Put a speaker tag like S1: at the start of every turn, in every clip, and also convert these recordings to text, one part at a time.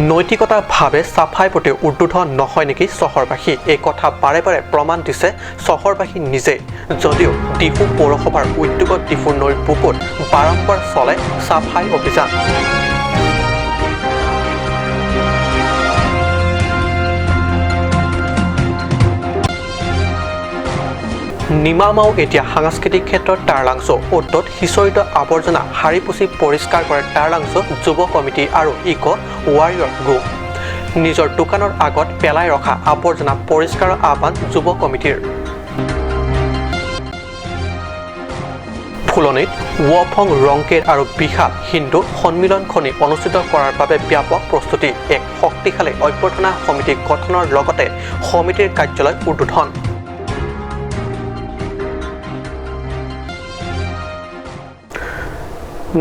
S1: নৈতিকতাভাৱে চাফাই প্ৰতি উদ্বুদ্ধ নহয় নেকি চহৰবাসী? এই কথা বাৰে বাৰে প্ৰমাণ দিছে চহৰবাসী নিজেই। যদিও ডিফু পৌৰসভাৰ উদ্যোগত ডিফু নৈৰ বুকুত বাৰম্বাৰ চলে চাফাই অভিযান। নিমামাও এতিয়া সাংস্কৃতিক ক্ষেত্ৰত টাৰলাংছ অ'ত সিঁচৰিত আৱৰ্জনা সাৰি পুচি পৰিষ্কাৰ কৰে টাৰলাংছ যুৱ কমিটি আৰু ইক' ৱাৰিয়ৰ গ্ৰুপ। নিজৰ দোকানৰ আগত পেলাই ৰখা আৱৰ্জনা পৰিষ্কাৰৰ আহ্বান যুৱ কমিটিৰ। ফুলনিত ৱফং ৰংকেৰ আৰু বিশাল হিন্দু সন্মিলনখনি অনুষ্ঠিত কৰাৰ বাবে ব্যাপক প্ৰস্তুতি। এক শক্তিশালী অভ্যৰ্থনা সমিতি গঠনৰ লগতে সমিতিৰ কাৰ্যালয় উদ্বোধন।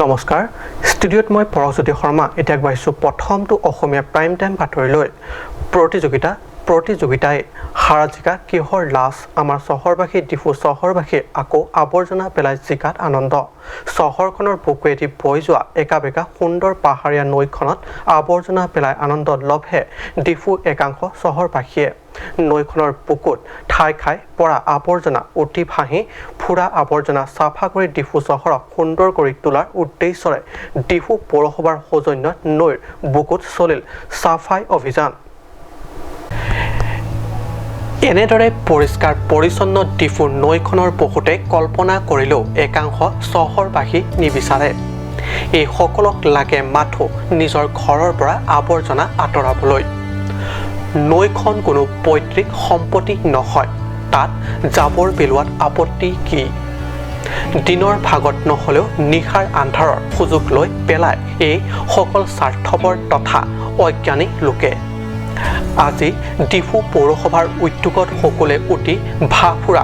S1: নমস্কাৰ, ষ্টুডিঅ'ত মই পৰশজ্যোতি শৰ্মা। এতিয়া আগবাঢ়িছোঁ প্ৰথমটো অসমীয়া প্ৰাইম টাইম বাতৰিলৈ। প্ৰতিযোগিতাই হাৰা জিকা কিহৰ লাজ? আমাৰ চহৰবাসী, ডিফু চহৰবাসী আকৌ আৱৰ্জনা পেলাই জিকাত আনন্দ। চহৰখনৰ বুকুৱেদি বৈ যোৱা একা বেকা সুন্দৰ পাহাৰীয়া নৈখনত আৱৰ্জনা পেলাই আনন্দ লভে ডিফু একাংশ চহৰবাসীয়ে। নৈখনৰ বুকুত ঠাই খাই পৰা আৱৰ্জনা, উটি ভাহি ফুৰা আৱৰ্জনা চাফা কৰি ডিফু চহৰক সুন্দৰ কৰি তোলাৰ উদ্দেশ্যৰে ডিফু পৌৰসভাৰ সৌজন্যত নৈৰ বুকুত চলিল চাফাই অভিযান। এনেদৰে পৰিষ্কাৰ পৰিচ্ছন্ন ডিফু নৈখনৰ বহুতে কল্পনা কৰিলেও একাংশ চহৰবাসী নিবিচাৰে। এইসকলক লাগে মাথো নিজৰ ঘৰৰ পৰা আৱৰ্জনা আঁতৰাবলৈ। নৈখন কোনো পৈতৃক সম্পত্তি নহয়, তাত জাবৰ পেলোৱাত আপত্তি কি? দিনৰ ভাগত নহ'লেও নিশাৰ আন্ধাৰৰ সুযোগ লৈ পেলাই এই সকল স্বাৰ্থপৰ তথা অজ্ঞানী লোকে। আজি ডিফু পৌৰসভাৰ উদ্যোগত সকলোৱে উটি ভাহ ফুৰা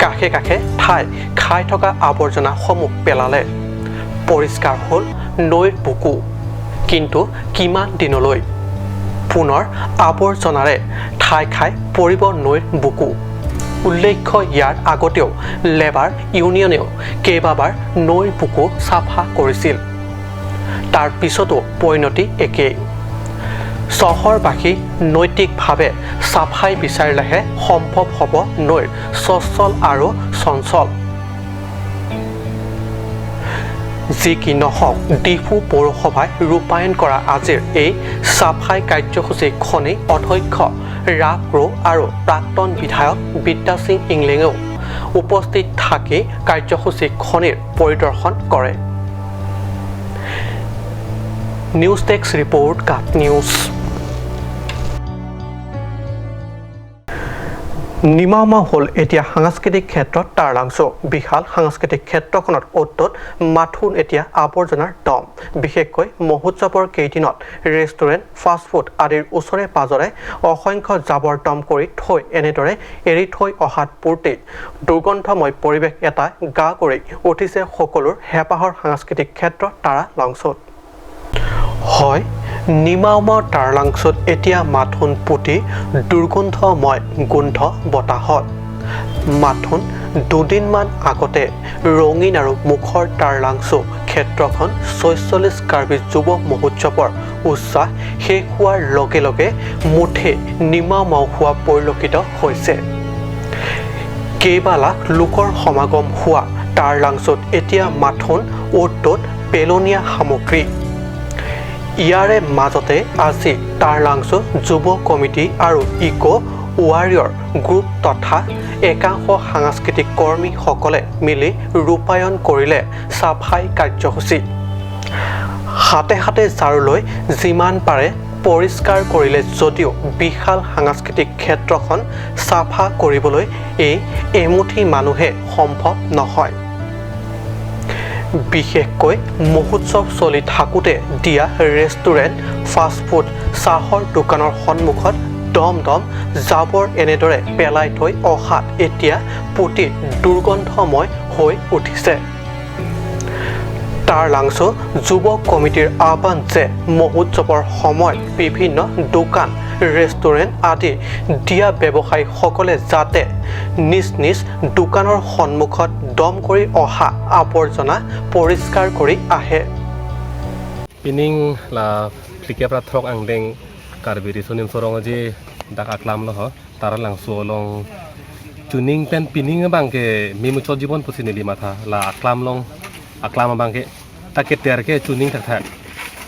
S1: কাষে কাষে ঠাই খাই থকা আৱৰ্জনাসমূহ পেলালে। পৰিষ্কাৰ হ'ল নৈৰ বুকু, কিন্তু কিমান দিনলৈ? পুনৰ আৱৰ্জনাৰে ঠাই খাই পৰিব নৈৰ বুকু। উল্লেখ্য, ইয়াৰ আগতেও লেবাৰ ইউনিয়নেও কেইবাবাৰ নৈৰ বুকু চাফা কৰিছিল, তাৰ পিছতো পৰিণতি একেই। চহৰবাসী নৈতিকভাৱে চাফাই বিচাৰিলেহে সম্ভৱ হ'ব নৈৰ স্বচ্ছল আৰু চঞ্চল। যি কি নহওক, ডিফু পৌৰসভাই ৰূপায়ণ কৰা আজিৰ এই চাফাই কাৰ্যসূচীখনি অধ্যক্ষ ৰাৱ ক্ৰ' আৰু প্ৰাক্তন বিধায়ক বিদ্যাসিং ইংলেঙেও উপস্থিত থাকি কাৰ্যসূচীখনিৰ পৰিদৰ্শন কৰে। নিউজ ডেস্ক ৰিপৰ্ট, কাট নিউজ। নিমাওমাও হ'ল এতিয়া সাংস্কৃতিক ক্ষেত্ৰত টাৰলাংছ। বিশাল সাংস্কৃতিক ক্ষেত্ৰখনত অ'ত ত'ত মাথোন এতিয়া আৱৰ্জনাৰ দম। বিশেষকৈ মহোৎসৱৰ কেইদিনত ৰেষ্টুৰেণ্ট, ফাষ্টফুড আদিৰ ওচৰে পাজৰে অসংখ্য জাবৰ দম কৰি থৈ এনেদৰে এৰি থৈ অহাত পূৰ্তি দুৰ্গন্ধময় পৰিৱেশ এটা গা কৰি উঠিছে সকলোৰ হেঁপাহৰ সাংস্কৃতিক ক্ষেত্ৰ তাৰালাংছত। হয়, নিমাওমাও টাৰলাংছত এতিয়া মাথোন পুতি দুৰ্গন্ধময় গোন্ধ বতাহত। মাথোন দুদিনমান আগতে ৰঙীন আৰু মুখৰ টাৰলাংছো ক্ষেত্ৰখন 46 কাৰ্বি যুৱ মহোৎসৱৰ উৎসাহ শেষ হোৱাৰ লগে লগে মুঠে নিমাওমাও হোৱা পৰিলক্ষিত হৈছে। কেইবা লাখ লোকৰ সমাগম হোৱা টাৰলাংছত এতিয়া মাথোন অ'ত ত'ত পেলনীয়া সামগ্ৰী। ইয়াৰে মাজতে আজি টাৰলাংছ যুৱ কমিটি আৰু ইক' ৱাৰিয়ৰ গ্ৰুপ তথা একাংশ সাংস্কৃতিক কৰ্মীসকলে মিলি ৰূপায়ণ কৰিলে চাফাই কাৰ্যসূচী। হাতে হাতে ঝাড়ু লৈ যিমান পাৰে পৰিষ্কাৰ কৰিলে যদিও বিশাল সাংস্কৃতিক ক্ষেত্ৰখন চাফা কৰিবলৈ এই এমুঠি মানুহে সম্ভৱ নহয়। বিশেষকৈ মহোৎসৱ চলি থাকোঁতে দিয়া ৰেষ্টুৰেণ্ট, ফাষ্টফুড, চাহৰ দোকানৰ সন্মুখত দম দম জাবৰ এনেদৰে পেলাই থৈ অহাত এতিয়া পুতি দুৰ্গন্ধময় হৈ উঠিছে। টাৰলাংছ যুৱ কমিটিৰ আহ্বান যে মহোৎসৱৰ সময়ত বিভিন্ন দোকান, ৰেষ্টুৰেণ্ট আদি দিয়া ব্যৱসায়ীসকলে যাতে নিজ নিজ দোকানৰ সন্মুখত দম কৰি অহা আৱৰ্জনা পৰিষ্কাৰ কৰি আহে।
S2: পিনিং লা Plikepra throk angleng Karbi Risonim Sorong je dak aklam loh tara langso long tuning pen pining bang ke mimu chot jibon pusi nili matha la aklam long aklam bang ke take ter ke tuning thak thak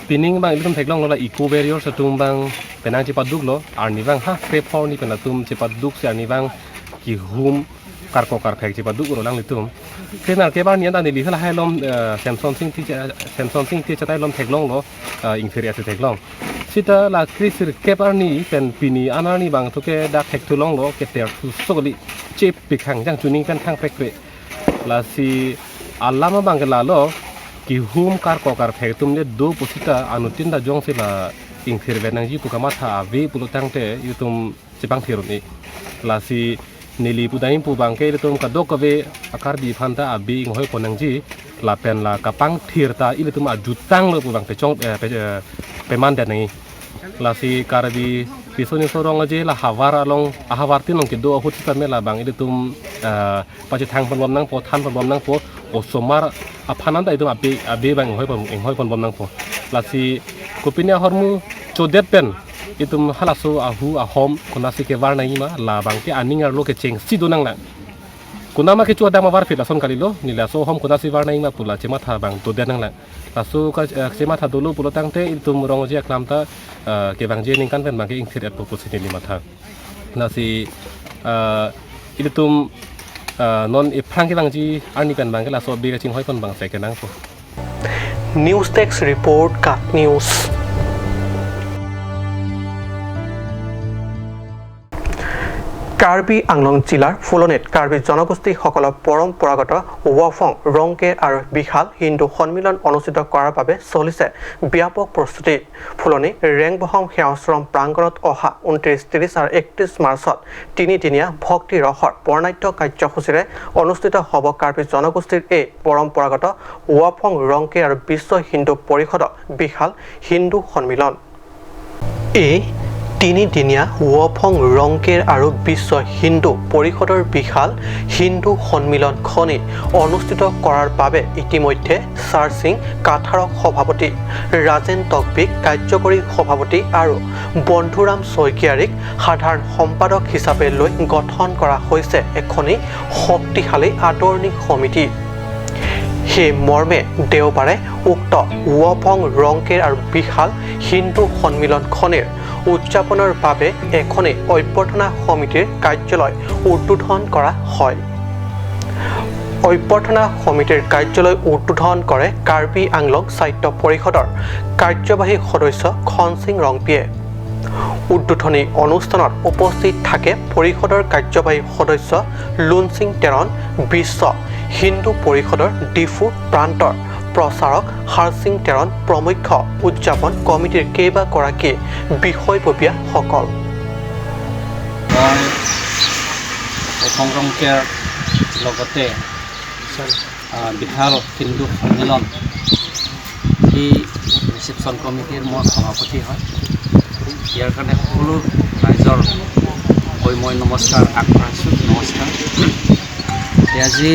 S2: pining bang ilitum theklong lo la eco barrier satum bang penang chi paduk lo arni bang ha pre for ni penatum chi paduk se arni bang ki hum karko kar phek chi paduk ro lang litum kenar ke bar nian da ni li hai lom Samson Singh ti chatai lom theklong lo inferior se theklong sita la krisir kebar ni pen pini anarni bang toke da thek thulong lo ke ter thu sogli chep pikhang jang tuning pen thang prek pre la si allama bang la lo ki hum kar ko kar phek tum le do pusita anutin da jong se la ingthir benang ji pukama tha ave pulotang te yutum chepang thironi la si nili pudaim pu bang ke tum ka do kave akar bi phanta abi ing hoi konang ji la pen la kapang thir ta ilitum ajutang lo pu bang pe chong pe man da nei la si karbi pisoni sorong aje la hawar along ahawar tin long ke do hut ta me la bang ilitum pachi thang pon bom nang po than pon bom nang po osomar aphanan da idum abe abe bang hoi pon ing hoi pon bom nang po la si kopinia hormu chodet pen itum halaso ahu ahom konasi ke war nai ma la bang ke aning ar lo ke cheng si do nang la kunama ke chua dama war fit la son kalilo nila so hom konasi war nai ma pula chema tha bang to de nang la la so ka chema tha dolu pulo tang te itum rong je aklam ta ke bang je ning kan pen bang ke ing thir at popo si ni ma tha la si itum non e phrang ke bang ji arni pen bang ke la so bi ke ching hoi pon bang se ke nang po.
S1: News desk report, Kat news. Karbi Anglong জিলাৰ ফুলনিত কাৰ্বি জনগোষ্ঠীসকলৰ পৰম্পৰাগত ৱাফং ৰংকেৰ আৰু বিশাল হিন্দু সন্মিলন অনুষ্ঠিত কৰাৰ বাবে চলিছে ব্যাপক প্ৰস্তুতি। ফুলনি ৰেংবহম সেৱাশ্ৰম প্ৰাংগণত অহা 29, 30 আৰু 31 মাৰ্চত তিনিদিনীয়া ভক্তি ৰসৰ বৰ্ণাঢ্য কাৰ্যসূচীৰে অনুষ্ঠিত হ'ব কাৰ্বি জনগোষ্ঠীৰ এই পৰম্পৰাগত ৱাফং ৰংকেৰ আৰু বিশ্ব হিন্দু পৰিষদৰ বিশাল হিন্দু সন্মিলন। এই তিনিদিনীয়া ৱাফং ৰংকেৰ আৰু বিশ্ব হিন্দু পৰিষদৰ বিশাল হিন্দু সন্মিলনখনি অনুষ্ঠিত কৰাৰ বাবে ইতিমধ্যে চাৰসিং কাথাৰক সভাপতি, ৰাজেন তকবিক কাৰ্যকৰী সভাপতি আৰু বন্ধুৰাম শইকীয়াৰীক সাধাৰণ সম্পাদক হিচাপে লৈ গঠন কৰা হৈছে এখনি শক্তিশালী আদৰণি সমিতি। সেই মৰ্মে দেওবাৰে উক্ত ৱাফং ৰংকেৰ আৰু বিশাল হিন্দু সন্মিলনখনিৰ উদযাপনৰ বাবে এখনি অভ্যৰ্থনা সমিতিৰ কাৰ্যালয় উদ্বোধন কৰা হয়। অভ্যৰ্থনা সমিতিৰ কাৰ্যালয় উদ্বোধন কৰে কাৰ্বি আংলং সাহিত্য পৰিষদৰ কাৰ্যবাহী সদস্য খনসিং ৰংপিয়ে। উদ্বোধনী অনুষ্ঠানত উপস্থিত থাকে পৰিষদৰ কাৰ্যবাহী সদস্য লুনসিং টেৰণ, বিশ্ব হিন্দু পৰিষদৰ ডিফু প্ৰান্তৰ প্ৰচাৰক হাৰসিং টেৰণ প্ৰমুখ্য উদযাপন কমিটিৰ কেইবাগৰাকী বিষয়ববীয়াসকল।
S3: মই অসম ৰংকেৰ লগতে বিশাল হিন্দু সন্মিলন এই ৰিচিপশ্যন কমিটিৰ মই সভাপতি হয়। ইয়াৰ কাৰণে সকলো ৰাইজৰ হৈ মই নমস্কাৰ আগবঢ়াইছোঁ। নমস্কাৰ। আজি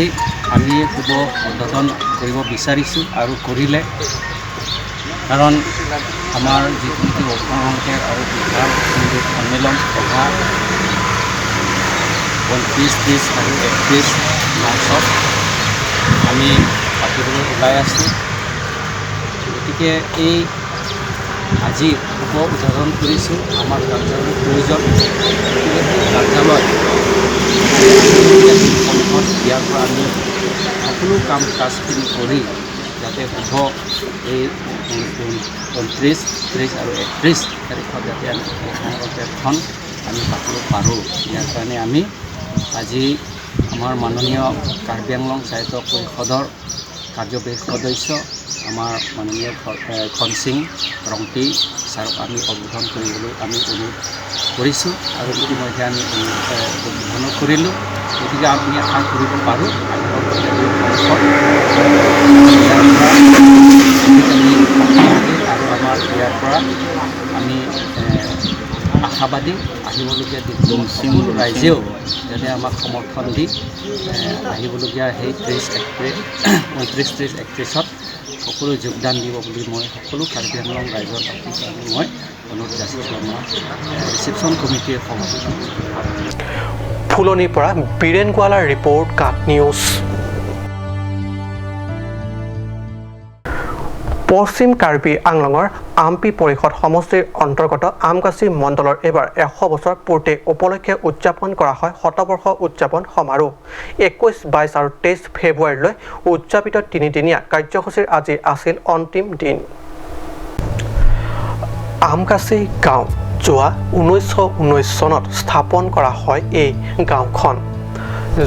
S3: আমি শুভ উদ্বোধন কৰিব বিচাৰিছোঁ আৰু কৰিলে, কাৰণ আমাৰ যিটো নেকি অসম ৰংকেৰ আৰু বিশাল হিন্দু সন্মিলন অহা 29, 30 আৰু 31 মাৰ্চত আমি পাতিবলৈ ওলাই আছোঁ। গতিকে এই আজি শুভ উদ্বোধন কৰিছোঁ। আমাৰ কাৰ্যালয়ৰ প্ৰয়োজন, গতিকে সেই কাৰ্যালয় সন্মুখত ইয়াৰ পৰা আমি সকলো কাম কাজখিনি কৰি যাতে শুভ এই 29, 30 আৰু 31 তাৰিখত যাতে আমি সংৰক্ষণ আমি পাতিব পাৰোঁ। ইয়াৰ কাৰণে আমি আজি আমাৰ মাননীয় কাৰ্বি আংলং সাহিত্য পৰিষদৰ কাৰ্যবাহী সদস্য আমাৰ মাননীয় খনসিং ৰংপি ছাৰক আমি উদ্বোধন কৰিবলৈ আমি অনুৰোধ কৰিছোঁ আৰু ইতিমধ্যে আমি উদ্বোধনো কৰিলোঁ। গতিকে আমি আশা কৰিব পাৰোঁ আৰু আমাৰ ইয়াৰ পৰা আমি আশা আশাবাদী আহিবলগীয়া দিনসমূহত সকলো ৰাইজেও যাতে আমাক সমৰ্থন দি আহিবলগীয়া সেই 30, 29, 30, 31ত সকলো যোগদান দিব বুলি মই সকলো কাৰ্বি আংলং ৰাইজৰ বাকীৰ কাৰণে মই অনুৰোধ যাচিছোঁ। আমাৰ ৰিচিপশ্যন কমিটিৰ সভাপতি
S1: ফুলনিৰ পৰা বীৰেণ গোৱালাৰ ৰিপৰ্ট, কাট নিউজ। পশ্চিম কাৰ্বি আংলঙৰ আমপি পৰিষদ সমষ্টিৰ অন্তৰ্গত আমগাছি মণ্ডলৰ এইবাৰ 100 বছৰ পূৰ্তি উপলক্ষে উদযাপন কৰা হয় শতবৰ্ষ উদযাপন সমাৰোহ। 21, 22 আৰু 23 ফেব্ৰুৱাৰীলৈ উদযাপিত তিনিদিনীয়া কাৰ্যসূচীৰ আজি আছিল অন্তিম দিন। আমগাছি গাঁও যোৱা 1919 চনত স্থাপন কৰা হয় এই গাঁওখন।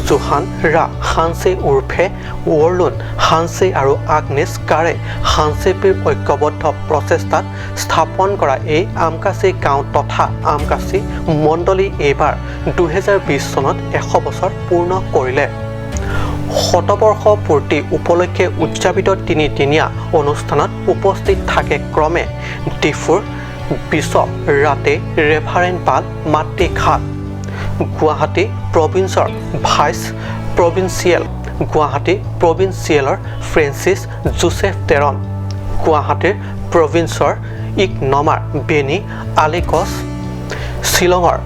S1: জোহান ৰা হানছে উৰ্ফে ৱৰ্লুন হানছে আৰু আগনেছ কাৰে হানছেপিৰ ঐক্যবদ্ধ প্ৰচেষ্টাত স্থাপন কৰা এই আমকাচি গাঁও তথা আমকাচি মণ্ডলী এইবাৰ 2020 চনত 100 বছৰ পূৰ্ণ কৰিলে। শতবৰ্ষ পূৰ্তি উপলক্ষে উদযাপিত তিনিদিনীয়া অনুষ্ঠানত উপস্থিত থাকে ক্ৰমে ডিফুৰ বিছপ ৰাতে ৰেভাৰেণ্ড পাল মাতৃঘাট, গুৱাহাটী প্ৰভিন্সৰ ভাইচ প্ৰভিন্সিয়েল, গুৱাহাটী প্ৰভিন্সিয়েলৰ ফ্ৰেন্সিছ জোচেফ টেৰন, গুৱাহাটীৰ প্ৰভিন্সৰ ইকনমাৰ বেনী আলিকছ, শ্বিলঙৰ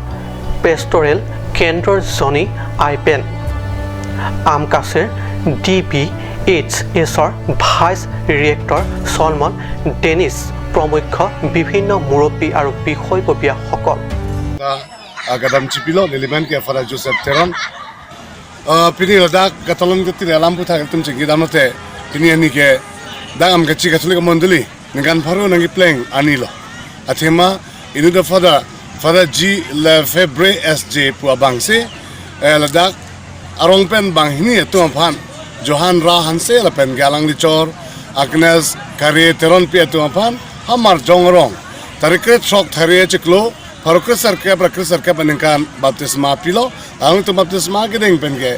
S1: পেষ্টৰেল কেন্দ্ৰৰ জনী আইপেন, আমকাছিৰ ডি বি এইচ এছৰ ভাইচ ৰিয়েক্টৰ চলমন ডেনিছ প্ৰমুখ্য বিভিন্ন মুৰব্বী আৰু বিষয়ববীয়াসকল।
S4: Gadam Chipilo, Liliman ke Father Joseph Teron. Pini dak katalon ke tile alam putha tum chingi damate pini ani ke dak am gachi Catholic mondali ngan pharu nangi pleng anilo. Athema inu the Father G Lefebvre SJ pua bangse dak arong pen bang hini tu phan Johan Ra Hanse la pen galang lichor Agnes Kare Teron pi tu phan hamar jongrong tarikret sok thare chiklo Farukresar ke prakresar ke peningkan baptisma pilo, ang tu baptisma ke ding pen ke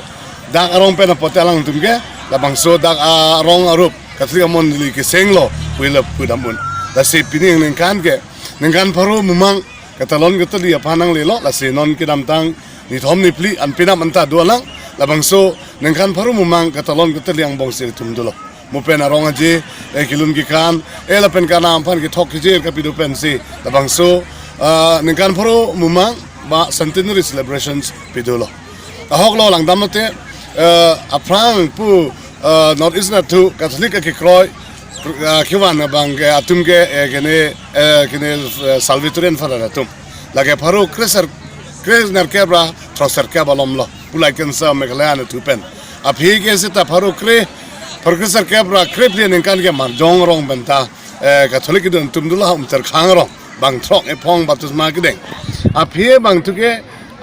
S4: dak arong pen apote alang tum ke la bangso dak arong arup Catholic mondali ke senglo puila pudamun la se pining ningkan ke ningkan faru mumang katalon ke tadi panang lelo la se non ke damtang ni thom ni pli an pinam anta dualang la bangso ningkan faru mumang katalon ke tadi ang bong se tum dulo mo pen arong aje e kilun ki kan e la pen kana ampan ke thok ke ka pidu pen se la bangso ningkan paro mumang ba centenary celebrations pidulo ahok lo lang damate aprang pu North East na tu Catholic ke kroi kiwan bang atum ke kene kene Salvatorian father atum lage paro kreser kresner kebra troser kebalom lo pulai kensa Meghalaya na tupen aphi ke sita paro kre kreser kebra krepli ningkan ke marjong rong benta Catholic dun tumdula umter khang rong bang trok e pong baptisma ke deng aphi bang tuke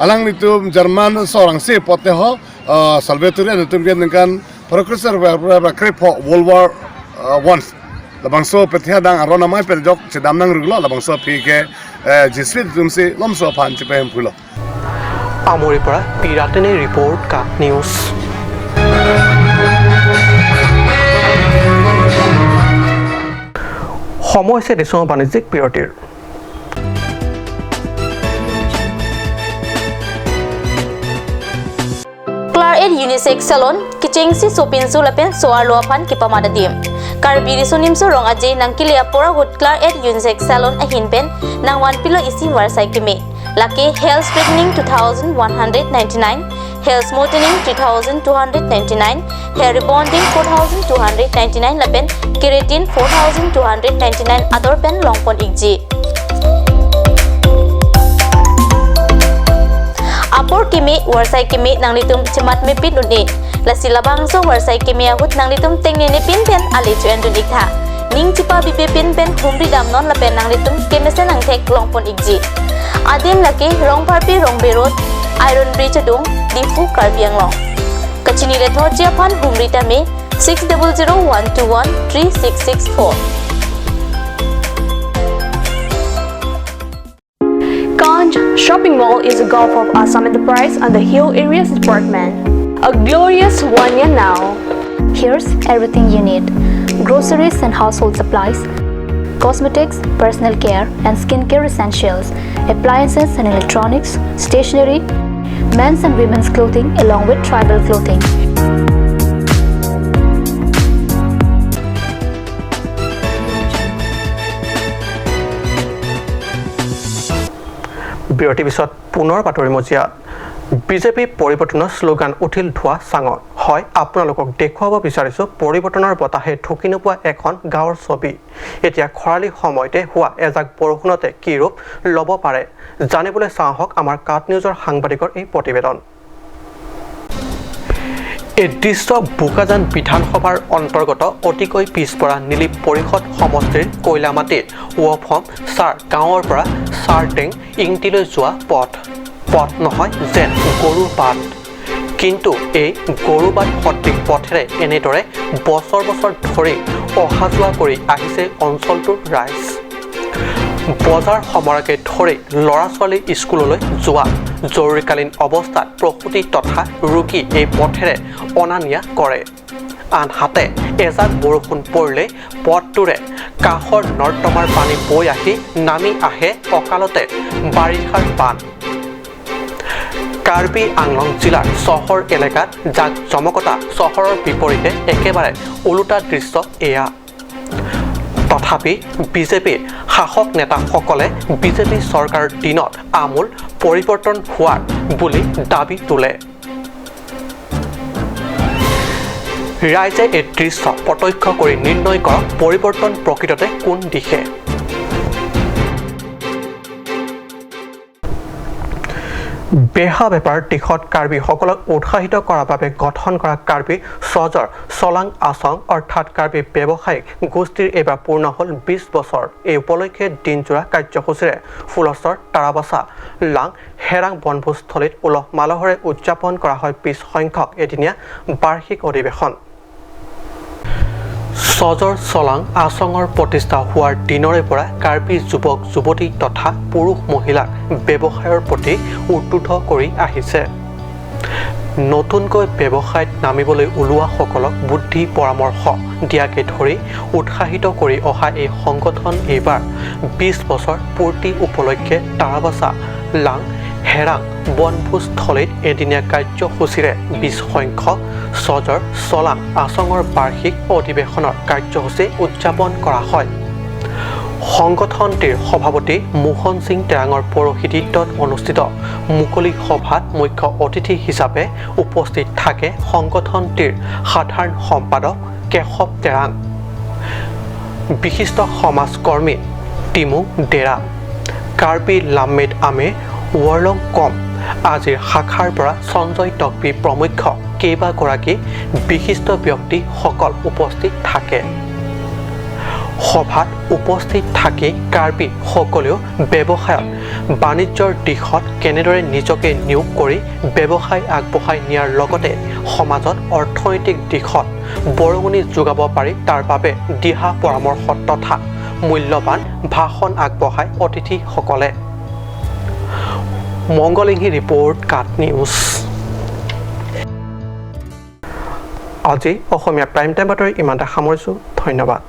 S4: alang nitum Jerman sorang se pote ho Salvatorian tum ke ningkan Professor bra krepo World War 1 la bang so petia dang arona mai pel jok chedam nang ruglo la bang so phi ke jiswit tum se lom so phan chpe phulo
S1: Amri পৰা পিৰাতেনে report, কাট news. সময় হৈছে দেশৰ বাণিজ্যিক বিৰতিৰ।
S5: Clark Unisex Salon kichengsi sopinsu lapen soar loapan kipamadadim karbi risonimso rong aje nangkilia pora hut Clark Unisex Salon ahin pen nangwan pilo isi warsai kime laki hair straightening 2199, hair smoothening 3299, hair rebonding 4299 lapen keratin 4299 other pen longpon ikji. Apor kimi warsai kimi nanglitum cemat mepin unni lasi labangso warsai kimi ahut nanglitum tengne ne pin pen ali chuen dun ikha ning chipa bibe pin pen humri dam non lapen nanglitum kemesen angthek longpon ikji adim laki rongpharpi rongbe road iron bridge dung Diphu Karbi Anglong kachini le thochia phan humri tame 6001213664.
S6: Ganj Shopping Mall is a Gulf of Assam Enterprise and the Hill Areas Department. A glorious 1 year now.
S7: Here's everything you need. Groceries and household supplies, cosmetics, personal care and skincare essentials, appliances and electronics, stationery, men's and women's clothing along with tribal clothing.
S1: বিৰতিৰ পিছত পুনৰ বাতৰি মজিয়াত BJP পৰিৱৰ্তনৰ slogan উঠিল ধোৱা চাঙত। হয়, আপোনালোকক দেখুৱাব বিচাৰিছোঁ পৰিৱৰ্তনৰ বতাহে ঢুকি নোপোৱা এখন গাঁৱৰ ছবি। এতিয়া খৰালি সময়তে হোৱা এজাক বৰষুণতে কি ৰূপ ল'ব পাৰে জানিবলৈ চাওঁ আহক আমাৰ কাট নিউজৰ সাংবাদিকৰ এই প্ৰতিবেদন। এই দৃশ্য বোকাজান বিধানসভাৰ অন্তৰ্গত অতিকৈ পিছপৰা নীলিপ পৰিষদ সমষ্টিৰ কয়লামাটিৰ ৱফম ছাৰ গাঁৱৰ পৰা চাৰটেং ইংটিলৈ যোৱা পথ। পথ নহয় যেন গৰুৰ বাট, কিন্তু এই গৰুবাট সদৃশ পথেৰে এনেদৰে বছৰ বছৰ ধৰি অহা যোৱা কৰি আহিছে অঞ্চলটোৰ ৰাইজ। বজাৰ সমাৰকে ধৰি ল'ৰা ছোৱালী স্কুললৈ যোৱা, জৰুৰীকালীন অৱস্থাত প্ৰসূতি তথা ৰোগী এই পথেৰে অনা নিয়া কৰে। আনহাতে এজাক বৰষুণ পৰিলে পথটোৰে কাষৰ নৰ্দমাৰ পানী বৈ আহি নামি আহে অকালতে বাৰিষাৰ বান। কাৰ্বি আংলং জিলাৰ চহৰ এলেকাত জাক জমকতা চহৰৰ বিপৰীতে একেবাৰে ওলোটা দৃশ্য এয়া। তথাপি বিজেপি শাসক নেতাসকলে বিজেপি চৰকাৰৰ দিনত আমূল পৰিৱৰ্তন হোৱাৰ বুলি দাবী তোলে। ৰাইজে এই দৃশ্য প্ৰত্যক্ষ কৰি নিৰ্ণয় কৰক পৰিৱৰ্তন প্ৰকৃততে কোন দিশে। বেহা বেপাৰ দিশত কাৰ্বিসকলক উৎসাহিত কৰাৰ বাবে গঠন কৰা কাৰ্বি চজৰ চলাং আচং অৰ্থাৎ কাৰ্বি ব্যৱসায়িক গোষ্ঠীৰ এইবাৰ পূৰ্ণ হ'ল 20 বছৰ। এই উপলক্ষে দিনজোৰা কাৰ্যসূচীৰে ফুলচৰ তাৰাবাচা লাং হেৰাং বনভোজস্থলীত উলহ মালহেৰে উদযাপন কৰা হয় 20 সংখ্যক এদিনীয়া বাৰ্ষিক অধিৱেশন। চজৰ চলাং আচঙৰ প্ৰতিষ্ঠা হোৱাৰ দিনৰে পৰা কাৰ্বি যুৱক যুৱতী তথা পুৰুষ মহিলাক ব্যৱসায়ৰ প্ৰতি উদ্বুদ্ধ কৰি আহিছে। নতুনকৈ ব্যৱসায়ত নামিবলৈ ওলোৱাসকলক বুদ্ধি পৰামৰ্শ দিয়াকে ধৰি উৎসাহিত কৰি অহা এই সংগঠন এইবাৰ 20 বছৰ পূৰ্তি উপলক্ষে তাৰাবাচা লাং হেৰাং বনভোজস্থলীত এদিনীয়া কাৰ্যসূচীৰে 20 সংখ্যক চজৰ চলাং আচঙৰ বাৰ্ষিক অধিৱেশনৰ কাৰ্যসূচী উদযাপন কৰা হয়। সংগঠনটিৰ সভাপতি মোহন সিং টেৰাঙৰ পৌৰোহিত্যত অনুষ্ঠিত মুকলি সভাত মুখ্য অতিথি হিচাপে উপস্থিত থাকে সংগঠনটিৰ সাধাৰণ সম্পাদক কেশৱ টেৰাং, বিশিষ্ট সমাজকৰ্মী টিমু ডেৰা, কাৰ্বি লামেদ আমে ৱৰ্লং কম আজিৰ শাখাৰ পৰা সঞ্জয় টকবি প্ৰমুখ্য কেইবাগৰাকী বিশিষ্ট ব্যক্তিসকল উপস্থিত থাকে। সভাত উপস্থিত থাকি কাৰ্বি সকলেও ব্যৱসায়ত বাণিজ্যৰ দিশত কেনেদৰে নিজকে নিয়োগ কৰি ব্যৱসায় আগবঢ়াই নিয়াৰ লগতে সমাজত অৰ্থনৈতিক দিশত বৰঙণি যোগাব পাৰি তাৰ বাবে দিহা পৰামৰ্শ তথা মূল্যৱান ভাষণ আগবঢ়ায় অতিথিসকলে। মংগলিংহী ৰিপৰ্ট, কাট নিউজ। আজি অসমীয়া প্ৰাইম টাইম বাতৰি ইমানতে সামৰিছোঁ। ধন্যবাদ।